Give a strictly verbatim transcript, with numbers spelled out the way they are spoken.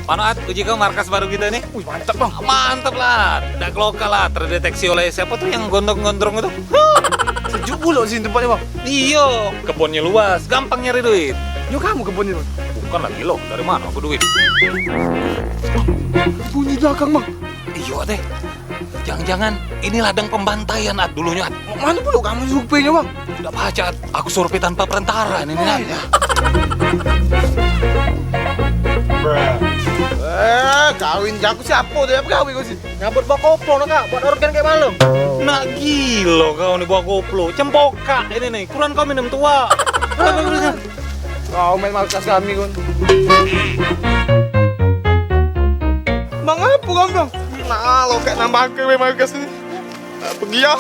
Mano, At, uji kau markas baru kito ni? Wih, mantap, Bang. Mantap lah. Dak kelokar lah, terdeteksi oleh siapo tu yang gondrong-gondrong itu. Sejuk pulo sini tempatnyo, Bang. Iyo, kebonnyo luas, gampang nyari duit. Yo, kamu kebonnyo, Bang? Bukan lagi lo, dari mano aku duit? Bunyi belakang, Bang. Iyo, At. Jangan-jangan ini ladang pembantaian, At, dulunyo, At. Mano pulo kamu surveinyo, Bang? Dak pacak, At. Aku survei tanpa perantara ini, At. Eh, kawin jago siapo tu? Apo gawe kau sih? Nyabut bawa koplo nak, Kak, buat organ kayak malam. Nak gilo kau ni bawa koplo. Cempokak ini nih, kurang kau minum tua. Kau main markas kami, Gun. Bang, apo kau, Bang? Nah, lo kayak nambah ke markas ni. Pergi ya.